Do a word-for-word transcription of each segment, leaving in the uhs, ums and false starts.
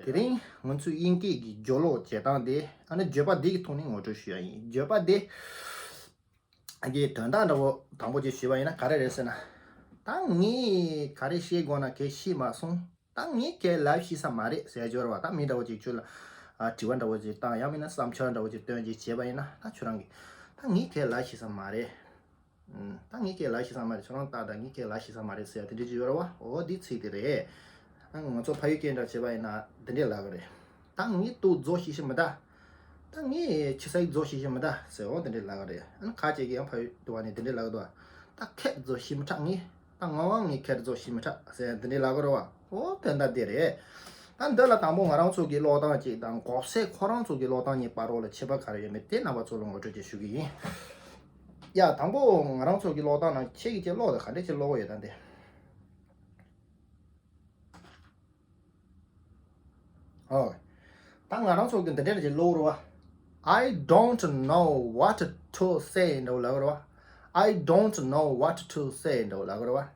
དེ་རིང་ང་ཚོས་དབྱིན་སྐད་ཀྱི་སྦྱོར་ཀློག་བྱེད་སྟངས་དེ། ཨ་ནི་བརྗོད་པ་འདི་གི་ཐོག་ནས་ངོ་སྤྲོད་ཞུ་ཡ་ཡིན། བརྗོད་པ་འདི་གི་དོན་དག་འདྲ་བོ་དང་པོ་ཅིག་ཞུས་པ་ཡིན་ན་ག་རེ་རེད་ཟེར་ན། ད་ངས་ག་རེ་བཤད་དགོས་ན་གས་ཤེས་མ་སོང་། ད་ངས་གས་ལབ་ཤེས་ས་མ་རེད་ཟེར་ཡ་ཅིག་ཡོད་རེད་བ། ད་མི་འདྲ་བོ་ཅིག་ཁྱོད་ལ་ཨ་དྲི་བ་འདྲ་བོ་ཅིག་བཏང་། ཡང་མིན་ན་བསམ་འཆར་འདྲ་བོ་ཅིག་སྟོན་ཅིག་བྱས་པ་ཡིན་ན། ད་ཁྱོད་རང་གིས་ད་ངས་གས་ལབ་ཤེས་ས་མ་རེད། ཨུམ། ད་ངས་གས་ལབ་ཤེས་ས་མ་རེད། ཁྱོད་རང་ལྟ། ད་ངས་གས་ལབ་ཤེས་ས་མ་རེད་ཟེར་ཡ་དེ་འདྲ་ཅིག་ཡོད་རེད་བ། འོ་འདི་ཚིག་དེ་རེད། ཨ་ང་ཚོ་ཕ་ཡུལ་སྐད་འདྲ་བྱས་པ་ཡིན་ན་འདི་འདྲས་ལབ་གི་རེད། ད་ངས་ཏོག་རྫོགས་ཤེས་ཤེས་མི་ད། ད་ངས་ཆི་སའི་རྫོགས་ཤེས་ཤེས་མི་ད་ཟེར། འོ་འདི་འདྲས་ལབ་གི་རེད། ཨ་ནི་ཁ་ཅིག་གིས་ཡང་ཕ་ཡུལ་དུ་བ་ནས་འདི་འདྲས་ལབ་གི་འདུག་ད་ཁེར་རྫོགས་ཤེས་མི་ཁྲ་ངས། ད་ངོ་མ་ངས་ཁེར་རྫོགས་ཤེས་མི་ཁྲ་ཟེར་འདི་འདྲས་ལབ་གི་རེད་བ། འོ་དོན་དག་འདི་རེད། ད་འདི་ལ་དང་པོ་ང་རང་ཚོ་གི་ཀློག་སྟངས་གཅིག་དང་མགོ་སེར་ཁོ་རང་ཚོ་གི་ཀློག་སྟངས་གཉིས་བར་རོགས་ལ་ཁྱད་པར་ག་རེ་ཡོད་མེད་དེ་རྣམ་པ་ཚོ་ལ་ངོ་སྤྲོད་ཅིག་ཞུ་གི་ཡིན། ཡ། དང་པོ་ང་རང་ཚོ་གི་ཀློག་སྟངས་ནང་ཁྱེད་ཀྱིས་ཅིག་ཀློག་དང་། ག་འདྲས་ཅིག་ཀློག་གི་ཡོད་ད་འདི། ཨོ། ད་ང་རང་ཚོ་གི་འདི་འདྲས་ཅིག་ཀློག་རེད་བ། I don't know what to say འདྲ་བོ་ལབ་རེད་བ། I don't know what to say འདྲ་བོ་ལབ་རེད་བ།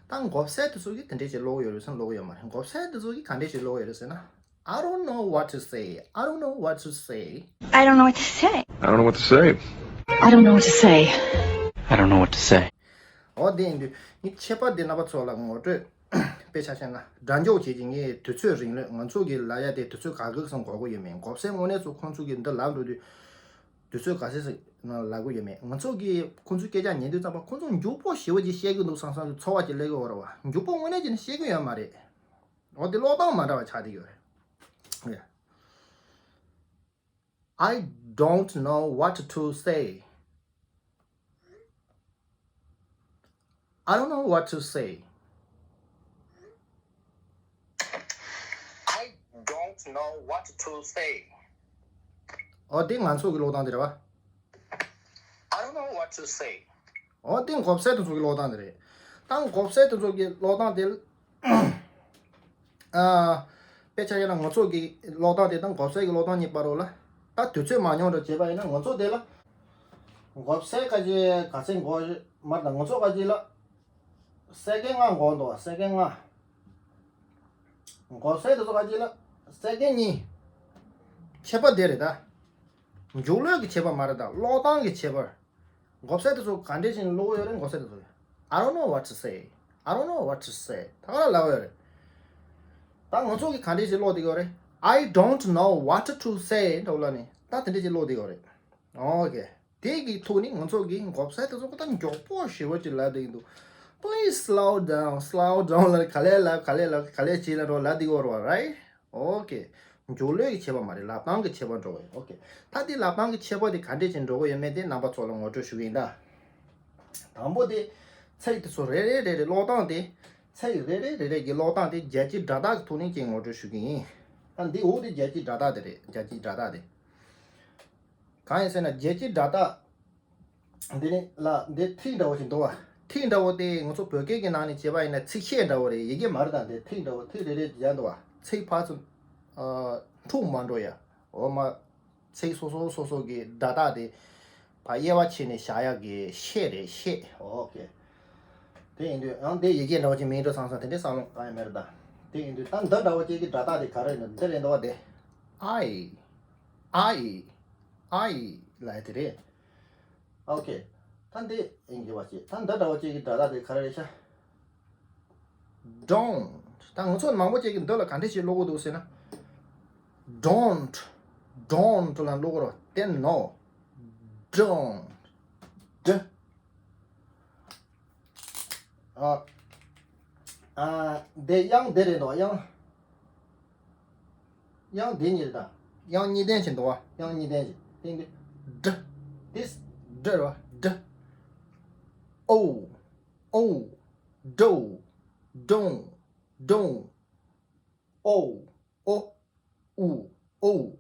ད་མགོ་སེར་དེ་ཚོ་གིས་དེ་འདྲས་ཅིག་ཀློག་ཡོད་རེད་ཟེར་ན་ཀློག་ཡོད་མ་རེད། མགོ་སེར་དེ་ཚོ་གིས་ག་འདྲས་ཅིག་ཀློག་ཡོད་རེད་ཟེར་ན། I don't know what to say. I don't know what to say. I don't know what to say. I don't know what to say. I don't know what to say. I don't know what to say. འོ་དེ་ཡིན་དུས་ངས་ཁྱད་པར་དེ་རྣམ་པ་ཚོ་ལ་ངོ་སྤྲོད། དཔེ་ཆ་བཤད་ན་སྒྲ་འཇོག་བྱེད་ཀྱི་ངས་དུས་ཚོད་རིང་ལོས། ང་ཚོ་གི་ལབ་ཡ་དེ་དུས་ཚོད་ག་གི་སང་གོ་གི་ཡོད་མེད། མགོ་སེར་དངོས་གནས་ཚོ་ཁོང་ཚོ་གི་འདི་ལབ་འགྲོ་དུས་དུས་ཚོད་ག་ཚོད་ཟིག་ན་ལབ་གི་ཡོད་མེད། ང་ཚོ་གི་ཁོང་ཚོའི་སྐད་ཆ་ཉན་དུས་ཙམ་པ་ཁོང་ཚོ་མགྱོགས་པོ་ཞེ་པོ་ཅིག་བཤད་གི་འདུག་བསམ་བསམ་གི་ཚོར་བ་ཅིག་སླེབས་གི་ཡོད་རེད་བ། མགྱོགས་པོ་དངོས་གནས་ཅིག་ནི་བཤད་གི་ཡོད་མ་རེད། འོ་དེ་ཀློག་སྟངས་མ་འདྲ་བ་ཆགས་བསྡད་ཡོད་རེད། I don't know what to say. I don't know what to say. I don't know what to say. འོ་དེ་ང་ཚོ་གི་ཀློག་སྟངས་དེ་རེད་བ། I don't know what to say. འོ་དེ་མགོ་སེར་དེ་ཚོ་གི་ཀློག་སྟངས་དེ་རེད། ད་མགོ་སེར་དེ་ཚོ་གི་ཀློག་སྟངས་དེ། ཨ། དཔེ་ཆ་ཡིན་ན་ང་ཚོ་གི་ཀློག་སྟངས་དེ་དང་མགོ་སེར་གི་ཀློག་སྟངས་གཉིས་བར་རོགས་ལ། ད་དུས་ཚོད་མ་ཉུང་འགྲོ་བྱས་པ་ཡིན་ན་ང་ཚོ་དེ་ལ། མགོ་སེར་ཁ་ཅིག་ག་ཚད་མགོ་མར་དང་ང་ཚོ་ཁ་ཅིག་ལ། སེ་ཀེན་ལྔ་འགོར་འདུག་སེ་ཀེན་ལྔ། མགོ་སེར་དེ་ཚོ་ཁ་ཅིག་ལ། སེ་ཀེན་གཉིས། ཁྱད་པར་དེ་རེད་ད། མཇུག་ལོག་གི་ཁྱད་པར་མ་རེད་ད། ཀློག་སྟངས་ཀྱི་ཁྱད་པར། མགོ་སེར་དེ་ཚོ་ག་འདྲས་ཅིག་ཀློག་ཡོད་རེད། མགོ་སེར་དེ་ཚོ། I don't know what to say. I don't know what to say. ད་ག་རེ་ལབ་ཡོད་རེད། ད་ང་ཚོ་གིས་ག་འདྲས་ཅིག་ཀློག་བསྡད་ཡོད་རེད། I don't know what to say འདྲ་བོ་ལབ་ནས་ད་དེ་འདྲས་ཅིག་ཀློག་བསྡད་ཡོད་རེད། ཨོ་ཀེ། དེ་གི་ཐོག་ནས་ང་ཚོ་གིས་མགོ་སེར་དེ་ཚོ་ད་མགྱོགས་པོ་ཞེ་པོ་ཅིག་ལབ་བསྡད་ཀྱི་འདུག Please slow down, slow down ལབ། ག་ལེར་ལབ། ག་ལེར་ལབ། ག་ལེར་བྱེད་ལབ་འགྲོ་ལབ་བསྡད་ཀྱི་ཡོད་རེད་བ། Right? ཨོ་ཀེ། མཇུག་ལོག་གི་ཁྱད་པར་མ་རེད། ལབ་སྟངས་ཀྱི་ཁྱད་པར་འགྲོ་གི་ཡོད། ཨོ་ཀེ། ད་དེ་ལབ་སྟངས་ཀྱི་ཁྱད་པར་དེ་ག་འདྲས་ཅིག་འགྲོ་གི་ཡོད་མེད་དེ་རྣམ་པ་ཚོ་ལ་ངོ་སྤྲོད་ཞུ་གི་ཡིན་ད། དང་པོ་དེ། ཚིག་དེ་ཚོ་རེ་རེ་རེ་རེ་ཀློག་སྟངས་དེ། ཚིག་རེ་རེ་རེ་རེ་གི་ཀློག་སྟངས་དེ་རྒྱལ་སྤྱིའི་སྒྲ་རྟགས་ཀྱི་ཐོག་ནས་ཀྱང་ངོ་སྤྲོད་ཞུ་གི་ཡིན། ད་འདི་འོག་དེ་རྒྱལ་སྤྱིའི་སྒྲ་རྟགས་དེ་རེད། རྒྱལ་སྤྱིའི་སྒྲ་རྟགས་དེ། གང་ཡིན་ཟེར་ན་རྒྱལ་སྤྱིའི་སྒྲ་རྟགས། འདི་ནི་ལ་འདི་ཐིག་འདྲ་བོ་ཞིག་འདུག་བ། ཐིག་འདྲ་བོ་དེ་ང་ཚོ་བོད་སྐད་ཀྱི་ནང་ནས་བྱས་པ་ཡིན་ན་ཚིག་ཤད་འདྲ་བོ་རེད། ཡི་གེ་མ་རེད་ད། འདི་ཐིག་འདྲ་བོ། ཐིག་རེ་རེ་བརྒྱབ་འདུག་བ། ཚིག་ཕར་ཚུར། ཨ། འཁྲུག་མ་འགྲོ་ཡ། འོ་མ། ཚིག་སོ་སོ་སོ་སོ་གི་སྒྲ་རྟགས་དེ་ཕར་དབྱེ་བ་ཕྱེ་ནས་བཞག་ཡག་གི་ཤད་རེད། ཤད། ཨོ་ཀེ། དེ་ཡིན་དུས་ཡང་དེ་ཡི་གེ་འདྲ་བོ་ཅིག་མིན་འགྲོ་བསམ་བསམ་དེ་འདྲའི་བསམ་བློ་གང་ཡང་མེད་རེད་ད། དེ་ཡིན་དུས་ད་འདི་འདྲ་བོ་ཅིག་གི་སྒྲ་རྟགས་དེ་ག་རེ་ཡིན་ནམ། འདི་རེད་འདུག་བ། དེ། ཨའི། ཨའི། ཨའི། ལབ་ཡ་དེ་རེད། ཨོ་ཀེ། ད་འདི་ཡིན་གྱི་བ་ཅིག་ད་འདི་འདྲ་བོ་ཅིག་གི་སྒྲ་རྟགས་དེ་ག་རེ་རེད་ཤག Don't། ད་ང་ཚོ་མང་པོ་ཅིག་གིས་འདི་ལ་ག་འདྲས་ཞིག་ཀློག་གི་འདུག་ཟེར་ན། Don't། Don't ལབ་ཀློག་གི་རེད་བ། དེ་no། Don't། ཌ། ཨ། ཨ། དེ་དབྱངས་དེ་རེད་འདུག་བ། དབྱངས། དབྱངས་དེ་གཉིས་རེད་ད། དབྱངས་གཉིས་ལྡན་ཞིག་འདུག་བ། དབྱངས་གཉིས་ལྡན་ཞིག་དེ་འདི། ཌ། དེ་ཌ་རེད་བ། ཌ། ཨོ། ཨོ། ཌོ། ཌོང་། ཌོང་། ཨོ། ཨོ། ཨུ། ཨོ།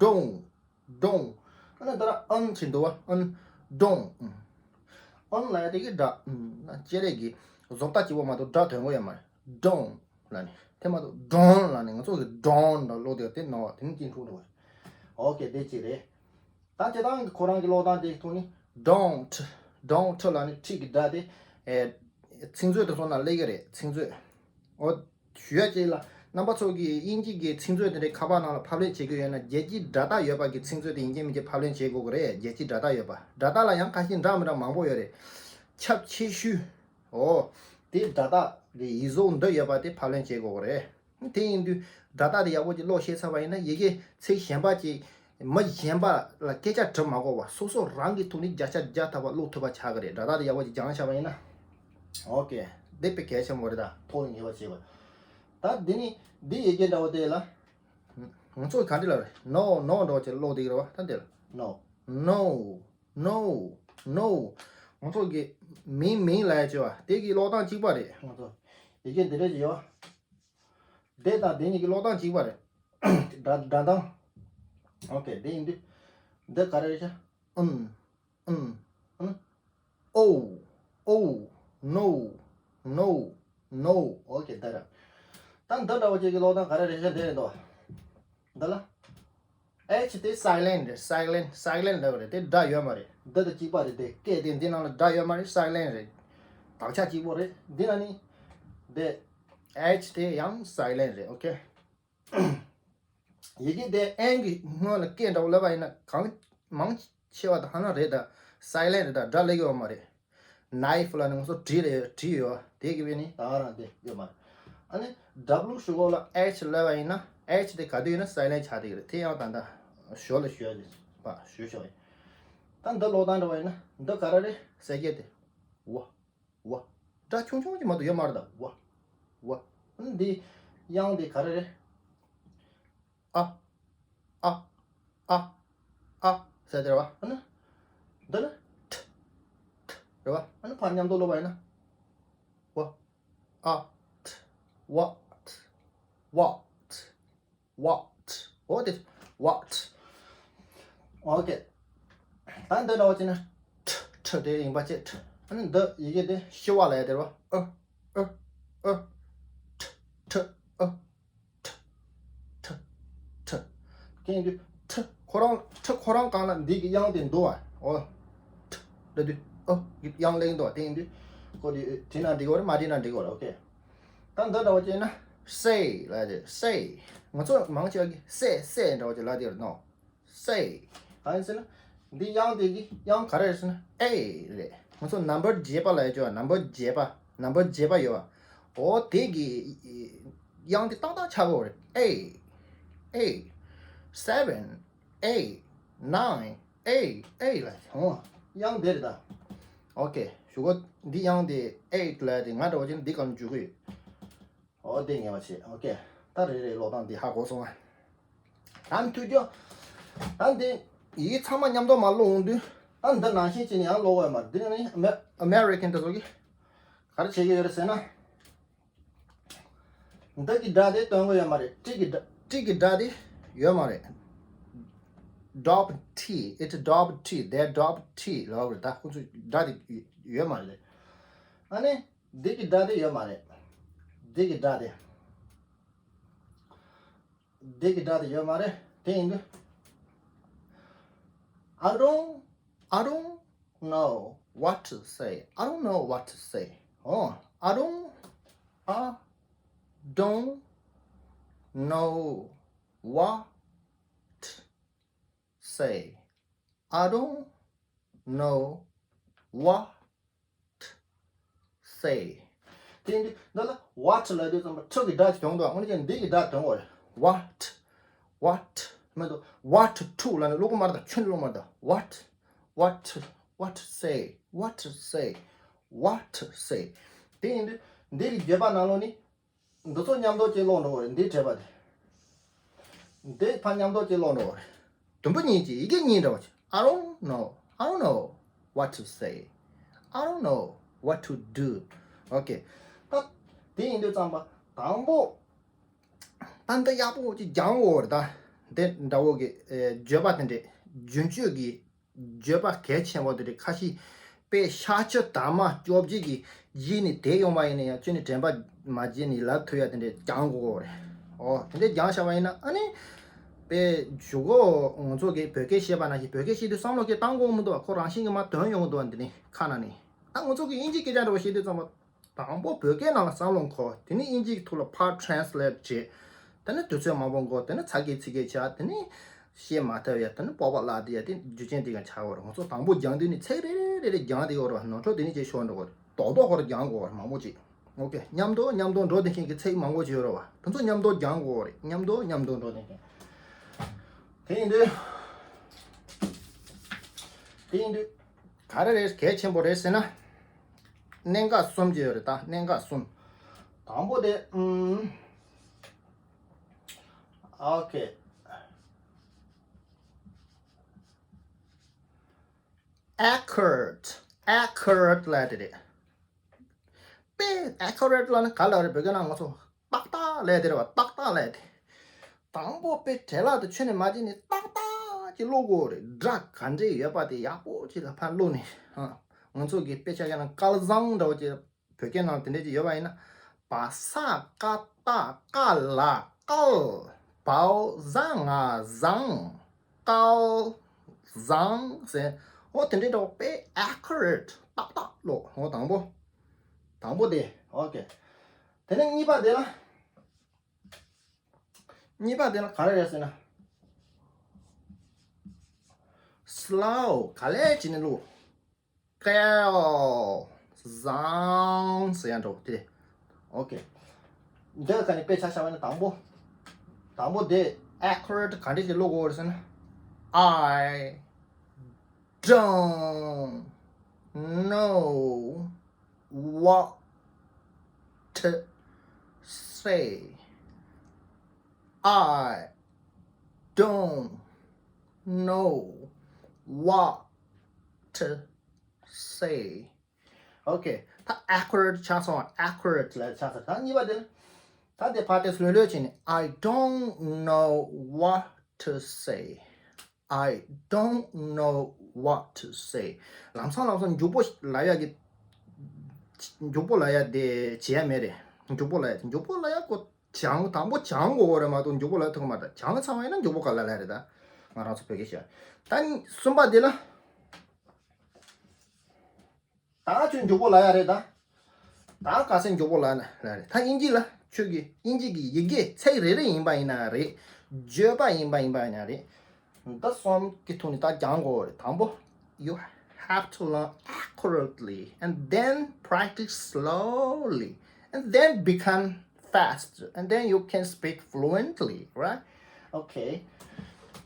ཌོང་། ཌོང་། ཨ་ནི་ད་ར་ཨན་ཞིག་འདུག་བ། ཨན། ཌོང་། ཨན་ལབ་ཡ་དེ་གི་སྒྲ། ཨན་ན་སྤྱན་རས་གཟིགས་བཟོ་ལྟ་གཅིག་པོ་མ་གཏོགས་སྒྲ་དོན་གོ་ཡ་མ་རེད། ཌོང་ལབ་ནས། དེ་མ་གཏོགས་ཌོང་ལབ་ནས་ང་ཚོ་གི་ཌོང་ལབ་ཀློག་དེ་དེ་ནོར་བ། དེ་ནི་གཅིག་འཁྲུག་འགྲོ་བ། ཨོ་ཀེ། དེ་གཅིག་རེད། ད་སྤྱིར་བཏང་གི་ཁོ་རང་གི་ཀློག་སྟངས་དེ་ཐོག་ནས་ཌོང་ཊི། ཌོང་ཊི་ལབ་ནས་ཊི་གི་སྒྲ་དེ། ཨེ། ཚིག་མཛོད་དེ་ཚོ་ནང་སླེབས་ཀྱི་རེད། ཚིག་མཛོད། ཨོ། ཞུ་ཡ་གཅིག་ལ། རྣམ་པ་ཚོ་གིས་དབྱིན་ཇི་གི་ཚིག་མཛོད་དེ་འདྲའི་ཁ་པར་ནང་ལ་ཕབ་ལེན་བྱེད་དགོས་ཡོད་ན། རྒྱལ་སྤྱིའི་སྒྲ་རྟགས་ཡོད་པ་གི་ཚིག་མཛོད་དེ་ཡིན་གཅིག་མིན་གཅིག་ཕབ་ལེན་བྱེད་དགོས་ཀྱི་རེད། རྒྱལ་སྤྱིའི་སྒྲ་རྟགས་ཡོད་པ། སྒྲ་རྟགས་ལ་ཡང་ཁ་ཤས་འདྲ་མི་འདྲ་མང་པོ་ཡོད་རེད། ཁྱབ་ཆེ་ཤོས། འོ། དེ་སྒྲ་རྟགས་དེ་ཡིག་གཟུགས་འདི་ཡོད་པ་དེ་ཕབ་ལེན་བྱེད་དགོས་ཀྱི་རེད། དེ་ཡིན་དུས་སྒྲ་རྟགས་དེ་ཡག་པོ་ཅིག་ཀློག་ཤེས་ཚར་བ་ཡིན་ན། ཡི་གེ་ཚིག་གཞན་པ་ཅིག་མི་གཞན་པ་ལ་སྐད་ཆ་དྲི་མ་དགོས་པ། སོ་སོ་རང་གི་ཐོག་ནས་བརྒྱ་ཆ་བརྒྱ་ཐམ་པ་ཀློག་ཐུབ་པ་ཆགས་ཀྱི་རེད། སྒྲ་རྟགས་དེ་ཡག་པོ་ཅིག་སྦྱངས་བཞག་པ་ཡིན་ན། ཨོ་ཀེ། དེ་དཔེ་གལ་ཆེན་པོ་རེད། ད་ཐོག་ནས་ངེས་པ་བྱེད་དགོས། ད་འདི་ནི་འདི་ཡི་གེ་འདྲ་བོ་དེ་ལ། ང་ཚོ་ག་འདྲ་ལབ་རེད། ནོ་ནོ་འདྲ་བོ་ཅིག་ཀློག་བསྡད་ཀྱི་རེད་བ། ད་འདི་ལ་ནོ། ནོ། ནོ། ནོ། ང་ཚོ་གི་མིང་མིང་ལབ་ཡ་ཅིག་ཡོད་པ། དེ་གི་ཀློག་སྟངས་གཅིག་པ་རེད། ང་ཚོ་ཡི་གེ་འདི་འདྲ་ཅིག་ཡོད་པ། དེ་དང་དེ་གཉིས་ཀྱི་ཀློག་སྟངས་གཅིག་པ་རེད། སྒྲ་སྒྲ་གདངས། ཨོ་ཀེ། དེ་ཡིན་དུས་འདི་ག་རེ་རེད་ཤག་ཨུན། ཨུན། ཨུན། ཨོ། ཨོ། ནོ། ནོ། ནོ། ཨོ་ཀེ། འདི་རེད། ད་འདི་འདྲ་བོ་ཅིག་གི་ཀློག་སྟངས་ག་རེ་རེད་ཤག་འདི་རེད་དོ། འདི་ལ། H དེ་སའི་ལེན་རེད། སའི་ལེན། སའི་ལེན་ལབ་རེད། དེ་སྒྲ་ཡོད་མ་རེད། འདི་དང་གཅིག་པ་རེད། དེ་སྐད་དེ་འདི་ནང་ལ་སྒྲ་ཡོད་མ་རེད། སའི་ལེན་རེད། དག་ཆ་གཅིག་པོ་རེད། འདི་ན་ནི་དེ་H དེ་ཡང་སའི་ལེན་རེད། ཨོ་ཀེ། ཡི་གེ་དེ་ཨེན་གི་སྔོན་ལ་སྐད་འདྲ་བོ་ལབ་པ་ཡིན་ན། གང་མང་ཆེ་བ་དང་ཧ་ན་རེད། ད་སའི་ལེན་རེད། ད་སྒྲ་སླེབས་ཡོད་མ་རེད། ནའིཕ་ལ་ནི་ང་ཚོ་གྲི་རེད། གྲི་ཡོད། དེ་གི་བས་ནི་ད་ག་རང་དེ་ཡོད་མ་རེད། ཨ་ནི་W ཞུ་གོ་ལ་H ལབ་པ་ཡིན་ན། H དེ་ག་དུས་ཡིན་ན་སའི་ལེན་ཆགས་བསྡད་ཀྱི་རེད། དེ་ཡང་ད་ད་ཞོར་ལ་ཞུ་ཡ་དེ་པ་ཞུ་ཆོག་ཡིན། ད་འདི་ཀློག་སྟངས་འདྲ་བ་ཡིན་ན་འདི་ག་རེ་རེད། གསལ་རྒྱལ་དེ། ཝ། ཝ། སྒྲ་ཆུང་ཆུང་ཅིག་མ་གཏོགས་ཡོད་མ་རེད། ད་ཝ། ཝ། ཨ་ནི་འདི་དབྱངས་དེ་ག་རེ་རེད། ཨ། ཨ། ཨ། ཨ་ཟེར་དེ་རེད་བ། ཨ་ནི་འདི་ནི་ཐ། ཐ་རེད་བ། ཨ་ནི་ཕར་མཉམ་དུ་ཀློག་པ་ཡིན་ན། ཝ། ཨ། ཐ། ཝ། ཐ། ཝ། ཐ། ཝ། ཐ། ཨོ་དེ། ཝ། ཐ། ཨོ་ཀེ། ད་འདི་འདྲ་བ་བྱས་ན་ཁྲི། ཁྲི་དེ་ཡིན་པ་བྱས། ཁྲི། ཨ་ནི་འདི་ཡི་གེ་དེ་ཤི་བ་ལབ་ཡ་དེ་རེད་བ། ཨ། ཨ། ཨ། ཁྲི། ཁྲི། ཨ། ཁྲི། ཁྲི། ཁྲི། དེ་ཡིན་དུས་ཁྲི་ཁོ་རང་། ཁྲི་ཁོ་རང་སྒང་ལ་འདི་གི་དབྱངས་དེ་འདུག་བ། ཨོ། ཁྲི་ལབ་དུས་ཨ་གི་དབྱངས་སླེབས་འདུག་བ། དེ་ཡིན་དུས་ཁོ་དེ་བྲིས་ན་འགྲིག་གི་རེད། མ་བྲིས་ན་འགྲིག་གི་རེད། ཨོ་ཀེ། ད་འདི་འདྲ་བ་བྱས་ན་སེ་ལབ་དེ། སེ། ང་ཚོ་མང་ཆེ་བ་གིས་སེ་སེ་འདྲ་བ་ཅིག་ལབ་དེ་རེད་ནོ། སེ། གང་ཡིན་ཟེར་ན། འདི་དབྱངས་དེ་གི་དབྱངས་ག་རེ་རེད་ཟེར་ན་ཨེ་རེད། ང་ཚོ་ནམ་བར་བརྒྱད་པ་ལབ་ཡ་ཅིག་ཡོད་པ། ནམ་བར་བརྒྱད་པ། ནམ་བར་བརྒྱད་པ་ཡོད་པ། འོ་དེ་གི་དབྱངས་དེ་ཏག་ཏག་ཆགས་ཀྱི་ཡོད་རེད། ཨེ། ཨེ། སེ་བེན། ཨེ། ནའིན། ཨེ། ཨེ་ལབ། འོ། དབྱངས་དེ་རེད་ད། ཨོ་ཀེ། ཞུ་གོ། འདི་དབྱངས་དེ་ཨེ་ལབ་དེ། ང་འདྲ་བ་ཅིག་འདི་སྒང་འཇུག་གི་ཡོད། འོ་དེ་ངེས་པ་བྱེད། ཨོ་ཀེ། ད་རེ་རེ་ཀློག་སྟངས་འདི་ཧ་གོ་སོང་ང་། ད་ཐུགས་རྒྱུ། ད་འདི་ཡིག་ཚང་མ་མཉམ་དུ་མར་ཀློག་འོང་དུས། ད་འདི་ནང་བཞིན་བྱས་ནས་ཡང་ཀློག་དགོས་ཡོད་མ་རེད། འདི་ནི་ཨ་མེ་ཨ་མེ་རི་ཀན་དེ་ཚོ་གིས་ག་རེ་བྱེད་ཀྱི་ཡོད་རེད་ཟེར་ན། འདི་གི་སྒྲ་དེ་སྟོན་གྱི་ཡོད་མ་རེད། ཏྲི་གི་སྒྲ། ཏྲི་གི་སྒྲ་དེ་ཡོད་མ་རེད། Drop T. It drop T. They drop T ལབ་རེད། ད་ཁོ་ཚོ་སྒྲ་དེ་ཡོད་མ་རེད། ཨ་ནི། འདི་གི་སྒྲ་དེ་ཡོད་མ་རེད། འདི་གི་སྒྲ་དེ། འདི་གི་སྒྲ་དེ་ཡོད་མ་རེད། དེ་ཡིན་དུས། I don't, I don't know what to say. I don't know what to say. Oh, I don't, I don't know what say. I don't know what say. དེ་ཡིན་དུས་འདི་ལ་what ལབ་དུས་ཙམ་པ་ཁྲི་གི་སྒྲ་ཅིག་བྱུང་འདུག་འོ་ན་ཀྱང་འདི་གི་སྒྲ་བྱུང་བ་རེད། What? What? མི་འདུག What to ལབ་ནས་ཀློག་གི་མ་རེད། ད་ཁྱོན་ནས་ཀློག་མ་རེད། ད་What? What? What to say? What to say? What to say? དེ་ཡིན་དུས་འདི་གི་བརྗོད་པ་ནང་ལོགས་ནི། འདི་ཚོ་མཉམ་དུ་ཅིག་ཀློག་འགྲོ་བ་རེད། འདི་བྲིས་པ་དེ། འདི་ཕར་མཉམ་དུ་ཅིག་ཀློག་འགྲོ་བ་རེད། དུམ་བུ་གཉིས་ཀྱི་ཡི་གེ་གཉིས་འདྲ་བ་ཅིག I don't know. I don't know what to say. I don't know what to do. Okay. ད་དེ་ཡིན་དུས་ཙམ་པ་དང་པོ། ད་འདི་ཡག་པོ་ཅིག་སྦྱང་དགོས་རེད། ད་འདི་འདྲ་བོ་གི་ཨེ་བརྗོད་པ་དེ་འདྲས་རྒྱུན་སྤྱོད་ཀྱི། བརྗོད་པ་གལ་ཆེན་པོ་དེ་འདྲ་ཁ་ཤས་དཔེ་ཤག་ཆུ་དྭངས་མ་བཅོ་བརྒྱད་ཀྱི་རྗེས་ནས་དེད་ཡོང་བ་ཡིན་ན་ཡང་ཁྱོན་ནས་དྲན་པ་མ་བརྗེད་ནས་ལབ་ཐུབ་ཡ་དེ་འདྲ་སྦྱང་དགོས་རེད། ཨོ་དེ་འདྲ་སྦྱངས་བཞག་པ་ཡིན་ན་ཨ་ནི་དཔེ་གཞུག་གུ་ང་ཚོ་གིས་བོད་སྐད་བཤད་པ་ནང་བཞིན་བོད་སྐད་བཤད་དུས་བསམ་བློ་སྐད་བཏང་དགོས་མི་འདུག་ཁོ་རང་བཞིན་གྱིས་མར་ཐོན་ཡོང་གི་འདུག་འདི་ནི་ཁ་ནང་ནས། ད་ང་ཚོ་གིས་དབྱིན་ཇིའི་སྐད་ཆ་འདྲ་བོ་བཤད་དུས་ཙམ་པ། དང་པོ་བོད་སྐད་ནང་ལ་བསམ་བློ་འཁོར། དེ་ནས་དབྱིན་ཇིའི་ཐོག་ལ་ཕར་ཊེ་རན་སི་ལེཊ་བྱེད། དེ་ནས་དུས་ཚོད་མང་པོ་འགོར། དེ་ནས་ཚ་གི་ཚི་གི་ཆགས། དེ་ནས་བཤད་མ་ཐུབ་ཡ། དེ་ནས་སྤོབས་པ་བརླག་དེ་ཡ། དེ་རྒྱུ་རྐྱེན་དེ་ག་ཆགས་ཡོད་རེད། ང་ཚོ་དང་པོ་སྦྱང་དུས་ནས་ཚིག་རེ་རེ་རེ་རེ་སྦྱང་དེ་ཡོད་རེད་བ། ནོར་འཁྲུལ་དེ་ནས་ཅིག་ཤོར་འགྲོ་གི་རེད། རྡོག་རྡོག་ཁོ་ར་སྦྱང་དགོས་རེད། མང་པོ་ཅིག་ཨོ་ཁེ། མཉམ་དུ་མཉམ་དུ་འགྲོ་བསྡད་མཁན་གྱི་ཚིག་མང་པོ་ཅིག་ཡོད་རེད་བ། དེ་ཚོ་མཉམ་དུ་སྦྱང་དགོས་རེད། མཉམ་དུ་མཉམ་དུ་འགྲོ་བསྡད་མཁན། དེ་ཡིན་དུས། དེ་ཡིན་དུས། ག་རེ་རེད། གལ་ཆེན་པོ་རེད་ཟེར་ན། གནད་འགག་གསུམ་ཅིག་ཡོད་རེད་ད། གནད་འགག་གསུམ། དང་པོ་དེ། ཨུམ། ཨོ་ཁེ། ཨེ་ཁུ་རེ་ཊི། ཨེ་ཁུ་རེ་ཊི་ལབ་དེ་རེད། དཔེ་ཨེ་ཁུ་རེ་ཊི་ལབ་ན་ག་ལ་རེད། བོད་སྐད་ནང་ང་ཚོ་ཏག་ཏག་ལབ་དེ་རེད་བ། ཏག་ཏག་ལབ་དེ། དང་པོ་དཔེ་བྲེལ་བ་དེ་ཁྱོན་ནས་མ་བྱས་ནས་ཏག་ཏག་ཅིག་ཀློག་དགོས་རེད། སྒྲ་ག་འདྲས་ཡོད་པ་དེ་ཡག་པོ་ཅིག་ལ་ཕར་ཀློག་ནས། ཧ། ང་ཚོ་གི་དཔེ་ཆ་ཡང་ན་སྐལ་བཟང་འདྲ་བོ་ཅིག་བོད་སྐད་ནང་དེ་འདྲས་ཅིག་ཡོད་པ་ཡིན་ན། བ་ས་ཀ་ཏ་ཀ་ལ་ཀལ། བའོ་ཟ་ང་བཟང་། སྐལ་བཟང་ཟེར། འོ་དེ་འདྲའི་འདྲ་བོ་དཔེ་ཨེ་ཁུ་རེ་ཊི་ཏག་ཏག་ཀློག་འོ་དང་པོ། དང་པོ་དེ། ཨོ་ཁེ། དེ་ནས་གཉིས་པ་དེ་ལ། གཉིས་པ་དེ་ལ་ག་རེ་རེད་ཟེར་ན། སི་ལོ་ག་ལེ་བྱས་ནས་ཀློག་སྐལ་བཟང་ཟེར་ཡ་འདྲ་བོ་དེ། ཨོ་ཁེ། འདི་ལ་ཁ་ནས་དཔེ་ཆ་བཞག་པ་ན་དང་པོ། དང་པོ་དེ་ཨེ་ཁུ་རེ་ཊི་ག་འདྲས་ཀྱི་ཀློག་དགོས་རེད་ཟེར་ན། I don't know what to say. I don't know what to say. Okay. ད་ཨེ་ཁུ་རེ་ཊི་ཆགས་སོང་། ཨེ་ཁུ་རེ་ཊི་ལ་ཆགས་སོང་། ད་གཉིས་པ་དེ་ལ། ད་དེ་ཕར་ཏོག་ཙམ་ལྷོད་ལྷོད་བྱས་ནས། I don't know what to say. I don't know what to say. ལམ་སང་ལམ་སང་མགྱོགས་པོ་ལབ་ཡག་གི། མགྱོགས་པོ་ལབ་ཡག་དེ་བྱེད་ཡ་མེད་རེད། མགྱོགས་པོ་ལབ་ཡག་དེ། མགྱོགས་པོ་ལབ་ཡག་ཁོ་སྦྱང་། དང་པོ་སྦྱང་དགོས་རེད་མ་གཏོགས་མགྱོགས་པོ་ལབ་ཐུབ་ཀྱི་མ་རེད། སྦྱང་ཚར་བ་ཡིན་ན་མགྱོགས་པོ་ག་ལ་ལབ་རེད་ད། ང་རང་ཚོ་བོད་སྐད་བཤད། ད་གསུམ་པ་དེ་ལ། ད་ཁྱོད་མགྱོགས་པོ་ལབ་ཡག་རེད་ད། ད་ག་ཚད་མགྱོགས་པོ་ལབ་ན་ལབ་རེད། ད་དབྱིན་ཇི་ལ་ཁྱོད་ཀྱིས་དབྱིན་ཇི་གི་ཡི་གེ་ཚིག་རེ་རེ་ཡིན་པ་ཡིན་ན་རེད། བརྗོད་པ་ཡིན་པ་ཡིན་པ་ཡིན་ན་རེད། འདི་གསུམ་གྱི་ཐོག་ནས་ད་སྦྱང་དགོས་རེད། དང་པོ། You have to learn accurately and then practice slowly and then become fast and then you can speak fluently, right? Okay.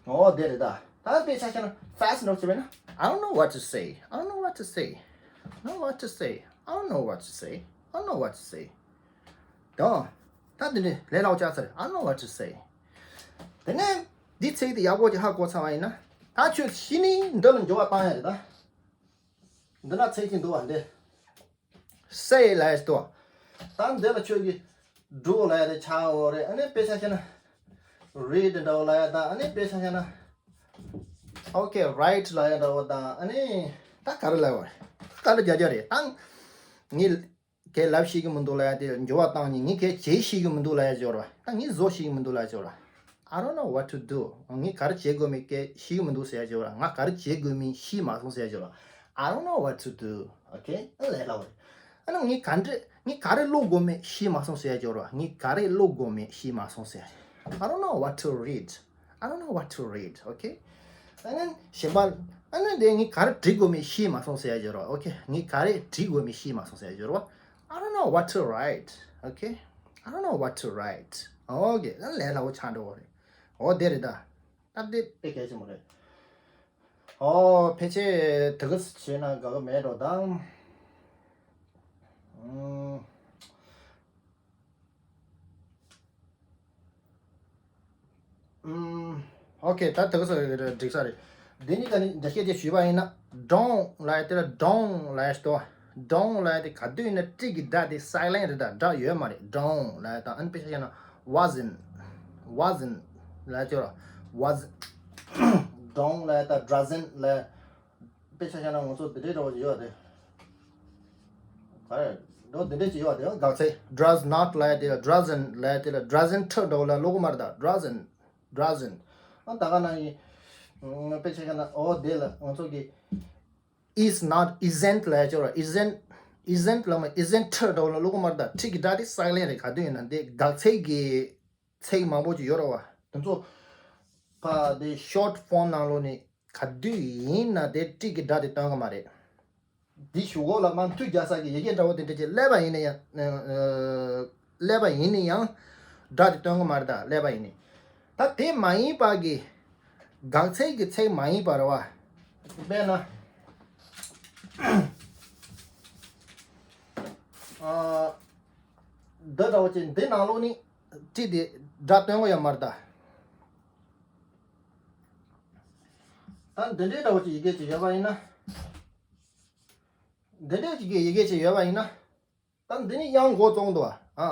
ཨོ་དེ་རེད་ད། ད་དཔེ་ཆ་བཞག་ན་ཕ་སི་ཊི་ནོ་ཅི་བས་ན། I don't know what to say. I don't know what to say. I don't know what to say. I don't know what to say. I don't know what to say. དང་། ད་འདི་འདྲ་ལས་སླ་པོ་ཆགས་ཚར། I don't know what to say. དེ་ནས་འདི་ཚིག་དེ་ཡག་པོ་ཅིག་ཧ་གོ་ཚར་བ་ཡིན་ན། ད་ཁྱོད་གཞི་ནས་འདི་ལ་འགྱུར་བ་བཏང་ཡ་རེད་ད། འདི་ན་ཚིག་ཅིག་འདུག་བ་འདི། སེ་ལབ་ཡ་ཞིག་འདུག་བ། ད་འདི་ལ་ཁྱོད་ཀྱིས་ཌུ་ལབ་ཡ་དེ་ཆགས་ཡོད་རེད། ཨ་ནི་དཔེ་ཆ་བཞག་ན། རིཌ་འདྲ་བོ་ལབ་ཡ་དང་། ཨ་ནི་དཔེ་ཆ་བཞག་ན། ཨོ་ཁེ། རའིཊ་ལབ་ཡ་འདྲ་བོ་དང་། ཨ་ནི་ད་ག་རེ་ལབ་ཡ་རེད། ག་རེ་རྒྱག་རྒྱག་རེད། ད་ངས་གས་ལབ་ཤེས་ཀྱི་མི་འདུག་ལབ་ཡ་དེ་འགྱུར་བ་བཏང་ནས། ངས་གས་བྱེད་ཤེས་ཀྱི་མི་འདུག་ལབ་ཡ་ཅིག་ཡོད་རེད་བ། ད་ངས་བཟོ་ཤེས་ཀྱི་མི་འདུག་ལབ་ཡ་ཅིག་ཡོད་རེད་བ། I don't know what to do. ངས་ག་རེ་བྱེད་དགོས་མིན་གས་ཤེས་ཀྱི་མི་འདུག་ཟེར་ཡ་ཅིག་ཡོད་རེད་བ། ང་ག་རེ་བྱེད་དགོས་མིན་ཤེས་མ་སོང་ཟེར་ཡ་ཅིག་ཡོད་རེད་བ། I don't know what to do. Okay? ཨ་ལས་སླ་བོ་རེད། ཨ་ནི་ངས་ག་འདྲ། ངས་ག་རེ་ཀློག་དགོས་མིན་ཤེས་མ་སོང་ཟེར་ཡ་ཅིག་ཡོད་རེད་བ། ངས་ག་རེ་ཀློག་དགོས་མིན་ཤེས་མ་སོང་ཟེར་ཡ། I don't know what to read. I don't know what to read. Okay? ཨ་ནི་གཞན་པ། ཨ་ནི་དེ་ངས་ག་རེ་འབྲི་དགོས་མིན་ཤེས་མ་སོང་ཟེར་ཡ་ཅིག་ཡོད་རེད་བ། Okay? ངས་ག་རེ་འབྲི་དགོས་མིན་ཤེས་མ་སོང་ཟེར་ཡ་ཅིག་ཡོད་རེད་བ། I don't know what to write. Okay? I don't know what to write. Okay. ཨ་ལས་སླ་བོ་ཆགས་འགྲོ་བ་རེད། ཨོ་དེ་རེད་ད། ད་དེ་དཔེ་གལ་ཆེན་པོ་རེད། ཨོ་ཕལ་ཆེར་དེ་ག་བྱས་ན་དགའ་གི་མེད་འགྲོ་ད། ཨུམ། ཨུམ། ཨོ་ཁེ། ད་དེ་ག་ས་རེད། འགྲིག་ས་རེད། འདི་གཉིས་ཀ་ནི་འདྲ་བཤད་ཅིག་ཞུས་པ་ཡིན་ན། ཌོན་ལབ་ཡ་དེ་ལ་ཌོང་ལབ་ཡ་ཞིག་འདུག་ཌོང་ལབ་ཡ་དེ་ག་དུས་ཡིན་ན་ཊི་གི་སྒྲ་དེ་སའི་ལེན་ཊི་རེད་ད། སྒྲ་ཡོད་མ་རེད། ཌོང་ལབ་ཡ་དང་། ཨ་ནི་དཔེ་ཆ་བཞག་ན་ཝ་ཛིན། ཝ་ཛིན་ལབ་ཡ་ཅིག་ཡོད་རེད་བ། ཝ་ཛིན། ཌོང་ལབ་ཡ་དང་ཌ་ཛིན་ལབ་ཡ། དཔེ་ཆ་བཞག་ན་ང་ཚོ་འདི་འདྲའི་འདྲ་བོ་ཅིག་ཡོད་དེ། ག་རེ། འགྲོ་འདི་འདྲའི་ཅིག་ཡོད་དེ། དགག་ཚིག་ཌ་ཛི་ནོཊ་ལབ་ཡ་དེ་ལ་ཌ་ཛིན་ལབ་ཡ་དེ་ལ་ཌ་ཛིན་ཊི་འདྲ་བོ་ལ་ཀློག་གི་མ་རེད་ད། ཌ་ཛིན། ཌ་ཛིན། ཨ་ད་ག་ནང་གི། ཨ་དཔེ་ཆ་བཞག་ན་ཨོ་དེ་ལ་ང་ཚོ་གི། is not, isn't ལབ་ཡ་ཅིག་ཡོད་རེད་བ། isn't། isn't ལ་མ་isn't འདྲ་བོ་ལ་ཀློག་གི་མ་རེད་ད། ཊི་གི་སྒྲ་དེ་སའི་ལེན་རེད། ག་དུས་ཡིན་ན་འདི་དགག་ཚིག་གི་ཚིག་མང་པོ་ཅིག་ཡོད་རེད་བ། དེ་ཚོ་ཕ་དེ་ཤོར་ཊི་ཕོམ་ནང་ལོགས་ནས་ག་དུས་ཡིན་ན་དེ་ཊི་གི་སྒྲ་དེ་སྟོན་གི་མ་རེད། འདི་གཞུག་གུ་ལ་མར་མཐུད་རྒྱག་ས་གི་ཡི་གེ་འདྲ་བོ་དེ་འདྲ་ཅིག་སླེབས་པ་ཡིན་ན་ཡང་། ཨ། སླེབས་པ་ཡིན་ན་ཡང་སྒྲ་དེ་སྟོན་གི་མ་རེད་ད། སླེབས་པ་ཡིན་ན། ད་དེ་མ་ཡིན་པ་གི་དགག་ཚིག་གི་ཚིག་མ་ཡིན་པ་རེད་བ། དཔེར་ན། ཨ། འདི་འདྲ་བོ་ཅིག་འདི་ནང་ལོགས་ནས་ཊི་དེ་སྒྲ་སྟོན་གི་ཡོད་མ་རེད་ད། ད་འདི་འདྲའི་འདྲ་བོ་ཅིག་ཡི་གེ་ཅིག་ཡོད་པ་ཡིན་ན། འདི་འདྲའི་ཅིག་གི་ཡི་གེ་ཅིག་ཡོད་པ་ཡིན་ན། ད་འདི་ནི་དབྱངས་འགོ་བཙུགས་འདུག་བ། ཨ།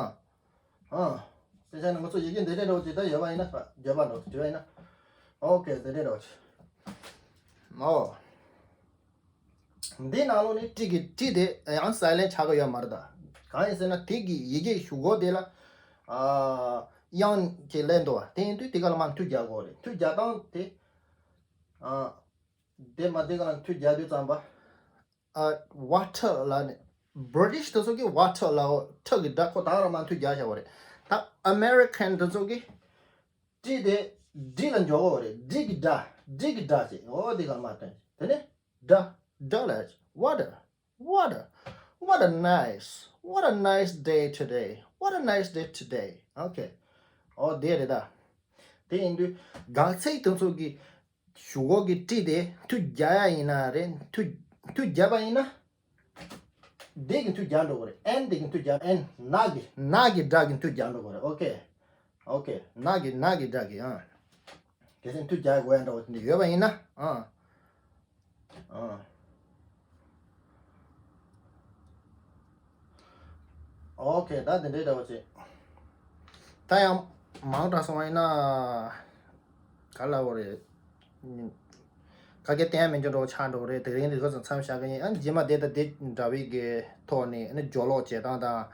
ཨ། དེ་བྱས་ན་ང་ཚོ་ཡི་གེ་འདི་འདྲའི་འདྲ་བོ་ཅིག་ད་ཡོད་པ་ཡིན་ན། བརྗོད་པ་འདྲ་བོ་བྲིས་པ་ཡིན་ན། ཨོ་ཀེ། འདི་འདྲའི་འདྲ་བོ་ཅིག་ཨོ། འདི་ནང་ལོགས་ནས་ཊི་གི་ཊི་དེ་ཡང་སའི་ལེན་ཆགས་ཀྱི་ཡོད་མ་རེད་ད། གང་ཡིན་ཟེར་ན་དེ་གི་ཡི་གེ་གཞུག་གུ་དེ་ལ། ཨ། དབྱངས་ཅིག་སླེབས་འདུག་བ། དེ་ཡིན་དུས་དེ་ག་ལ་མར་མཐུད་རྒྱག་དགོས་རེད། མཐུད་རྒྱག་སྟངས་དེ། ཨ། དེ་མ་དེ་ག་ལ་མཐུད་རྒྱག་དུས་ཙམ་པ། ཨ། ཝ་ཊར་ལབ་ནས། བྷི་རི་ཊི་ཤི་དེ་ཚོ་གིས་ཝ་ཊར་ལབ། ཊི་གི་སྒྲ་ཁོ་ད་ག་ལ་མར་མཐུད་རྒྱག་བྱ་བ་རེད། ད་ཨ་མེ་རི་ཁན་དེ་ཚོ་གིས་ཊི་དེ་ཌི་ལ་འཇོག་གི་རེད། ཌི་གི་སྒྲ། ཌི་གི་སྒྲ་ཅིག་ཨོ་དེ་ག་ལ་མར་སྟོན། དེ་ནས་སྒྲ། སྒྲ་ལབ། Water, water, what a nice, what a nice day today, what a nice day today. Okay. ཨོ་དེ་རེད་ད། དེ་ཡིན་དུས་དགག་ཚིག་དེ་ཚོ་གི་གཞུག་གུ་གི་ཊི་དེ་མཐུད་རྒྱག་ཡ་ཡིན་ན་རེད། མཐུད། མཐུད་རྒྱག་པ་ཡིན་ན། དེ་གི་མཐུད་རྒྱག་འགྲོ་གི་རེད། ཨེན་དེ་གི་མཐུད་རྒྱག་ཨེན། ན་གི། ན་གི་སྒྲ་གི་མཐུད་རྒྱག་འགྲོ་གི་རེད། ཨོ་ཀེ། ཨོ་ཀེ། ན་གི། ན་གི་སྒྲ་གི། ཨ། གལ་སྲིད་མཐུད་རྒྱག་དགོས་ཡ་འདྲ་བོ་དེ་འདྲ་ཡོད་པ་ཡིན་ན། ཨ། ཨ། ཨོ་ཀེ། ད་དེ་འདྲའི་འདྲ་བོ་ཅིག་ད་ཡང་མང་དྲགས་སོང་བ་ཡིན་ན། ག་ལབ་དགོས་རེད། ག་གེ་བསྟན་མི་འགྱུར་འགྲོ་ཆགས་འགྲོ་རེད། དེ་རིང་འདི་ག་ཚོད་མཚམས་བཞག་གི་ཡིན། ཨ། རྗེས་མ་དེ་དང་དེ་འདྲ་བའི་གི་ཐོག་ནས་ཨ་ནི་སྦྱོར་ཀློག་བྱེད་སྟངས་དང་།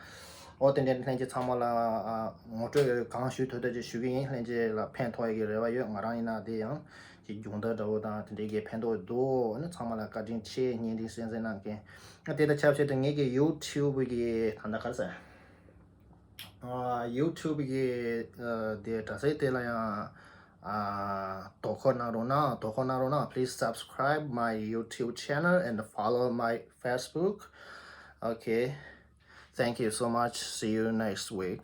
ཨོ་དེ་འདྲའི་ལྷན་རྒྱས་ཚང་མ་ལ། ཨ། ངོ་སྤྲོད་གང་ཞུ་ཐུབ་ཐུབ་ཅིག་ཞུ་གི་ཡིན། ལྷན་རྒྱས་ལ་ཕན་ཐོགས་ཡ་གི་རེ་བ་ཡོད། ང་རང་ཡིན་ན་དེ་ཡང་ཅིག་སྦྱོང་བརྡར་འདྲ་བོ་དང་དེ་འདྲའི་གི་ཕན་ཐོགས་འདུག་ཨ་ནི་ཚང་མ་ལ་བཀའ་དྲིན་ཆེ། བརྙན་འཕྲིན་གསན་གཟིགས་གནང་མཁན། ཨ། དེ་དང་ཆབས་ཅིག་ཏུ་ངེད་ཀྱི་ཡུ་ཊུབ་གི་ད་ལྟ་ག་རེ་ཟེར། ཨ། ཡུ་ཊུབ་གི། ཨ། དེ་དྲ་ཚིགས་དེ་ལ་ཡང་། ཨ། དོ་ཁུར་གནང་རོགས་གནང་། དོ་ཁུར་གནང་རོགས་གནང་། Please subscribe my YouTube channel and follow my Facebook. Okay. Thank you so much. See you next week.